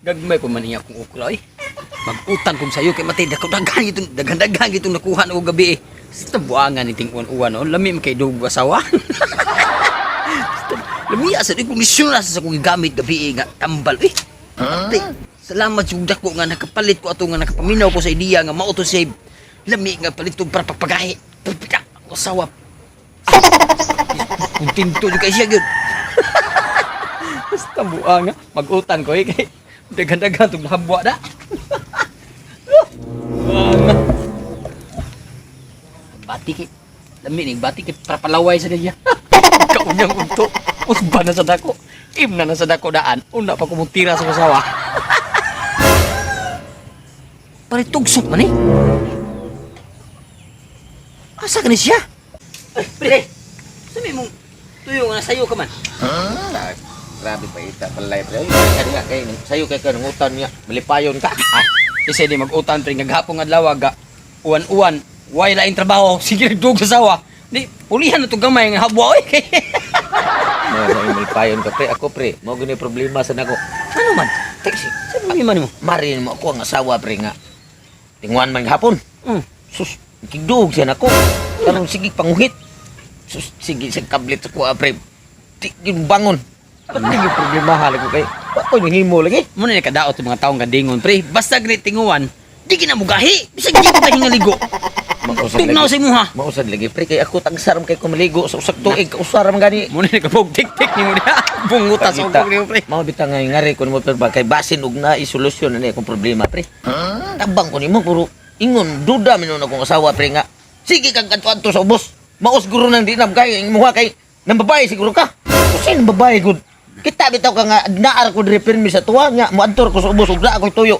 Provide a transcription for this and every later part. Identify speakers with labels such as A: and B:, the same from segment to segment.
A: Gagmay pa man niya akong okra eh. Mag-utang kong sayo kay matay dako daghan itong daghan-daghan itong nakuha na og gabi eh. Sa buangan iting uwan-uwan no, lami man kay dug asawa. Lami asa di kondisyon na sa akong gigamit gabi eh, nga tambal eh. Ate, salamat jud dako nga nakapalit ko ato nga nakapaminaw ko sa ideya nga mao to save. Lami nga palitog para pagpagahi. Pagpita ako asawa. Kontento jud kay siya gyud. Basta buanga, mag-utan ko eh kay daghan-daghan tong habwa da. Buanga. Bati kay lami ni bati kay para palaway sa niya. Kaunyang unto. Usba na sa dako. Imna na sa dako daan. Una pa ko mutira sa kusawa. Pare tugsok man eh. Asa ka ni siya? Ay, pre. Sami mong tuyo nga sayo ka man.
B: Ah, grabe pa ita palay pre. Ay, nga kay sayo kay kanang utan niya, malipayon ka.
A: Ay, isa di mag-utan pre nga gahapon nga adlaw ga. Uwan-uwan, way laing trabaho, sige nagdug sa sawa. Di pulihan na to gamay nga habwa oy.
B: Mo sa malipayon ka pre. Ako pre, mao gani problema sa nako.
A: Ano man?
B: Taxi.
A: Sa problema nimo?
B: Marin mo ako ang asawa pre nga. Tinguan man gahapon. Sus, kigduog siya nako. Karon sige panguhit. Sus, sige sa kablit sa kuha pre. Di gyud bangon. Ba't di yung problema ko kay? Wa ko yung himo lagi.
A: Mo na kadaot yung mga taong kadingon pre. Basta gani tinguan, di kinamugahi. Bisag di ka hingaligo.
B: Mausad
A: Tugnaw sa imuha.
B: Mausad lagi pre kay ako tagsaram kay kumaligo sa usak tuig kausaram gani.
A: Mo na nakabog tik-tik nimo diha. Bunguta sa ugong nimo pre.
B: Mao bitaw nga ngari kun mo pero kay basin og na isolusyon na ni akong problema pre. Tabang ko nimo puro ingon duda min akong asawa pre nga. Sige kag kadto sa ubos. Maos guro nang di nam kay imuha kay nang babae siguro ka. Usin babae gud. Kita bitaw ka nga naar ko diri pirmi sa tuwa nga moadtor ko sa ubos ug naa ko'y tuyo.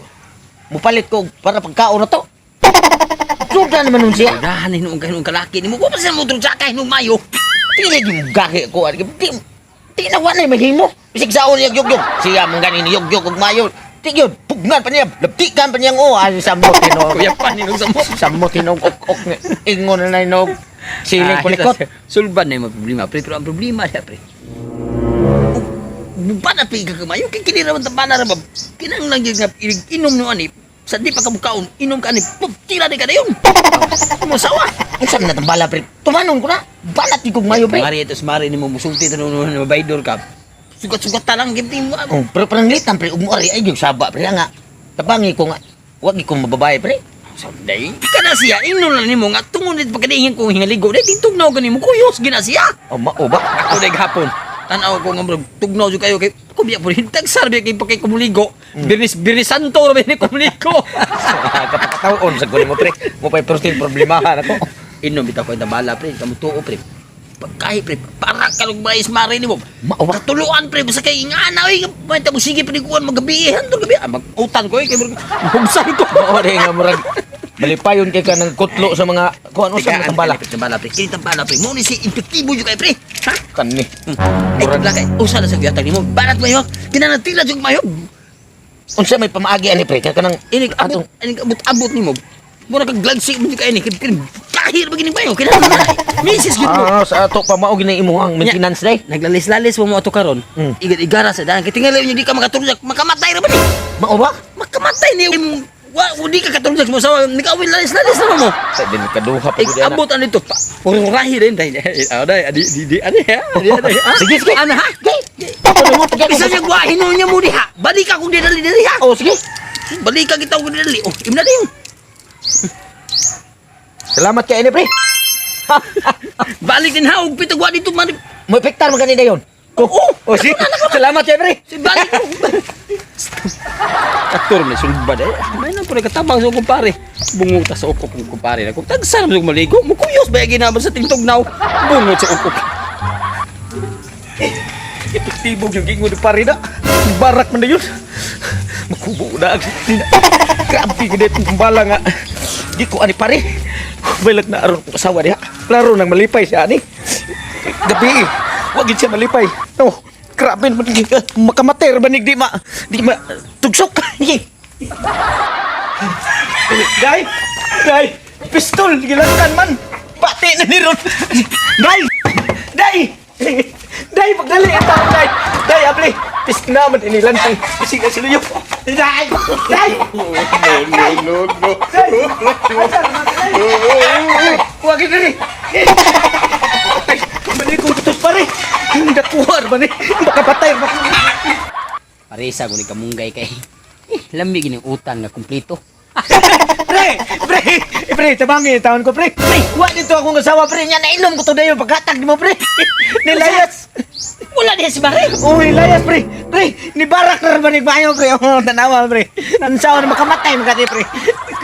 B: Mupalit ko para pagkaon na to. Duda naman nun siya.
A: Unahan ni nung kahinong kalaki nimo. Wa pa siya mo sa kay mayo.
B: Di na yung gahi ko. Di, di na wala mahimo. Bisig saon niya yugyog. Siya mong ganin yugyog ug mayo. Di yun, pugnan pa niya. Labtikan pa niya. Oh, ay, samot hinog.
A: Kuya pa ni nung samot.
B: Samot hinog, ok-ok. Ingon na hinog. Siling kulikot.
A: Sulban na yung mga problema, pre. Pero ang problema siya, pre. Bana pre ka kamayo. Kay kini raman tambana ra ba? Kinang lang yun nga inig inom no ani. Sa di pa kamukaon, inom ka ani. Pup, tira di ka na yun. Musawa.
B: Ang sabi na tambala, pre. Tumanon ko na. Balat yung mayo, pre.
A: Mari ito, mari ni mo musulti ito nung mabaydor ka. Sugat-sugat ta lang, gimti mo.
B: Oh, pero pananglitan, pre. Ug mo ari, ay, yung saba, pre. Nga, tabangi ko nga. Wag ko mababae, pre.
A: Sunday. Kana siya, inom lang nimo nga tungod nito pagkadihin kong hingaligo. Dahil tugnaw gani mo, kuyos gina siya.
B: Oh, mao ba?
A: Ako na hapon. Tanaw ko nga murag tugnaw jud kayo kay kubiya po rin tagsar biya kay pagkay kumuligo. Birnis Birnis Santo ra ba ni kumuligo.
B: Kapakataon sa kunin mo, pre. Mo pa'y pertin problemahan ako.
A: Inom bitaw ko bala pre, kamo tuo pre. Pagkahi pre, para kalog mais mare nimo.
B: Mao ba?
A: Katuluan pre, basta kay ingana oy, may tamo sige piniguan magabi handol gabi. Ah, mag-utan ko oy kay murag hugsan ko.
B: Mao rin nga murag malipayon kay ka ng kutlo sa mga kuan usa mga tambala.
A: Pre, tambala pre. Kini tambala pre. Mo ni si epektibo jud kay pre. Ha?
B: Kani.
A: Ay, tibla kay usa na sa giyatag nimo. Banat mayo. Kinanatila jud mayo.
B: Unsa may pamaagi ani pre kay kanang
A: Inig abot,
B: atong
A: inig abot abot nimo. Mura kag glagsi mo kay ni kay kahir ba gining bayo kinahanglan. Misis gyud mo.
B: Ah, sa ato pa mao gini imong maintenance day.
A: Naglalis-lalis mo mo ato karon. Igad-igara sa daan kay tingali niyo di ka makatulog, makamatay ra ba ni?
B: Mao ba?
A: Makamatay ni imong wa di ka katulog mo sa nigawin lalis-lalis na mo.
B: Sa din kaduha pa
A: Ik
B: gud ana.
A: abot ano ito pa. Puro rahi rin dai. Ah, dai di di di ano ha? Di ano ha?
B: Sige, sige.
A: Ano ha?
B: Ako na mo pagka
A: Bisa niya gwahin niya mo diha. Balik ako dali dali ha.
B: Oh, sige.
A: Balik ka kita og dali. Oh, imna din.
B: Salamat kay ini pre.
A: Balik din ha og pitagwa dito man.
B: Mo epektar man gani dayon.
A: Oo.
B: Oh, sige. Salamat kay pre.
A: Si balik ko. Aktor na sulbad eh. May nang pala katabang sa akong pare. Bungot sa ukok kong kumpare. Kung tagsan mo maligo, mukuyos ba yung ginaman sa tintog naw? Bungot sa ukok.
B: Epektibo yung gingon ni pare na. Barak man na yun. Makubo na ang tina. Grabe gid itong bala nga. Di ko ani pare. Balag na aron kong asawa diha. Klaro nang malipay siya ani. Gabi eh. Wag gid siya malipay. No. Grabe naman makamater ba ni di ma tugsok. Day! Day! Pistol! Gilangkan man! Pati na ni Ron! Day! Day! Day! Pagdali! Ang tao, Day! Day, abli!
C: Tis naman inilantang. Sige, siluyo. Day! Day!
D: No, no, no.
C: Huwag diri. Ay, mali kong tutos pare. Dakuha ba ni? Baka patay ba?
A: Paresa ko ni kamunggay kay. Eh, lami gini utang nga kumpleto.
C: Pre! Pre! Eh, pre, tabangin taon ko, pre. Pre, wa dito akong asawa, pre. Nya nainom ko to dayon paghatag nimo, pre. Nilayas.
A: Wala diha si Mare.
C: Uy, layas, pre. Pre, ni barak na ba ni bayo, pre. Oh, tanawa, pre. Nansaw na makamatay makati, pre.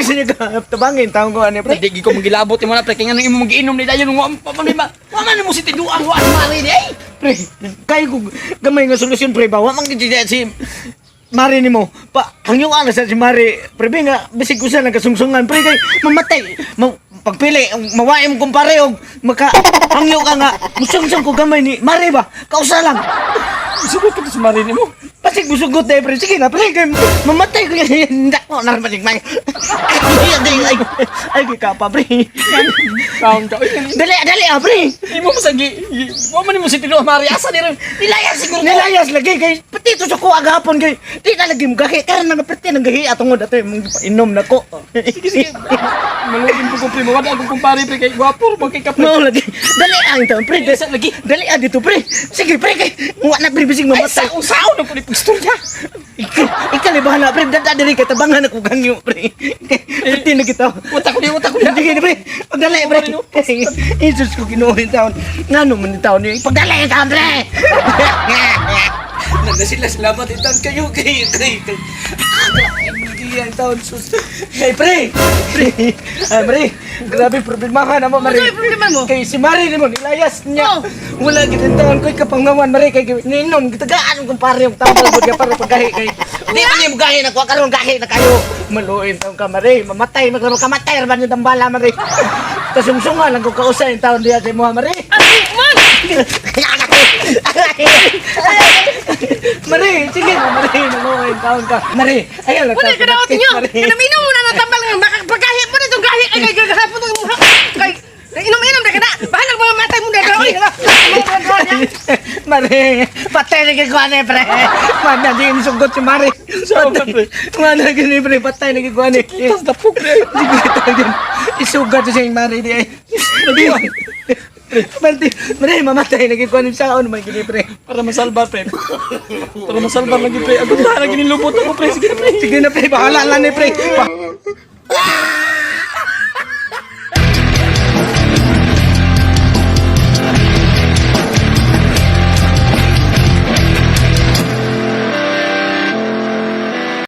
C: Kasi niya ka, tabangin taon ko ani, pre.
A: Di ko magilabot imo na pre kay ngano imo magiinom ni dayon wa pa man ma. Wa man mo si tiduang wa si Mare di ay.
C: Pre, kay ko gamay nga solusyon, pre ba? Wa man gid si Mari nimo. Pa, hangyo na sa si Mari. Pre, bi nga bisig usa lang kasungsungan, pre, kay mamatay. Ma, pagpili, mawaim kumpare og maka hangyo ka nga musungsong ko gamay ni Mari ba? Kausa lang.
A: Sugot ko si Mare nimo.
C: Pasig musugot eh, pre. Sige na, pre. Kay mamatay ko yan. Dako na rin may. Ay, ay, ay, ay, ay, ka pa, pre.
A: Taon ka. Uy,
C: Dali, dali, ah, pre.
A: imo mo sa gi wa man mo si tiduang Mare asa ni rin. Nilayas siguro ko.
C: Nilayas lagi kay pati to sa ko agapon kay di na lagi mo gahi karon nga pati nang gahi atong ato imong painom nako.
A: Sige sige. Malugin ko ko pre mo wala akong kumpare pre kay gwapo ba kay ka pre.
C: No lagi. Dali ang taon pre.
A: Sa lagi.
C: Dali ah dito pre. Sige pre kay wa na pre bisig
A: Ay
C: mamatay.
A: sa usaon na ko ni pagstorya.
C: Ikaw bahala pre dada diri kay tabangan ako kangyo pre. Kay pati na kita.
A: Utak ko ni utak ko ni.
C: Sige na pre. Pagdali pre. Jesus ko Ginoo yung taon. Ngano man yung taon ni pagdali yung taon pre. Nanda sila salamat yung taon kayo kay kay kay. Ang taon sus. Hey pre. Pre. Ay pre. Grabe problema ka na mo Mari.
E: Ano yung problema mo?
C: Kay si Mari nimo nilayas niya.
E: Oh.
C: Wala gid ang taon ko'y kapangawan Mari kay ninom gitagaan kong pare yung tambal gud para paggahi kay. Di man yung gahi na kuha karon gahi na kayo. Maluin taon ka Mari, mamatay magkamatay ra man yung tambala Mari. Kasungsungan lang ko kausa yung taon diya sa imuha Mari.
E: Ay, man!
C: Mari, sige na Mari, maluin taon ka. Mari, ayaw lang
E: Wala
C: taon
E: ka daot
C: pinakit,
E: niyo.
C: Mari.
E: Kanaminom mo na natambal nga baka paggahi mo nitong gahi ay kay gagahapon tong imuha. Kay inom-inom na ka na. Bahala mga matay mo na oy.
C: Mari, patay na kay Kuane, pre. Mana, di yung sugot si Mari. Patay. Mana, gini, pre, patay na kay Kuane.
A: Kitas na po pre.
C: Sige, tayo. Isugat siya yung Mari di ay. Mari, Mari, mamatay na kay Kuane sa on, man gini, pre.
A: Para masalba pre. Para masalba lagi pre. Agad na lagi nilubot ako pre. Sige na pre.
C: Sige na, pre, bahala lang ni, pre.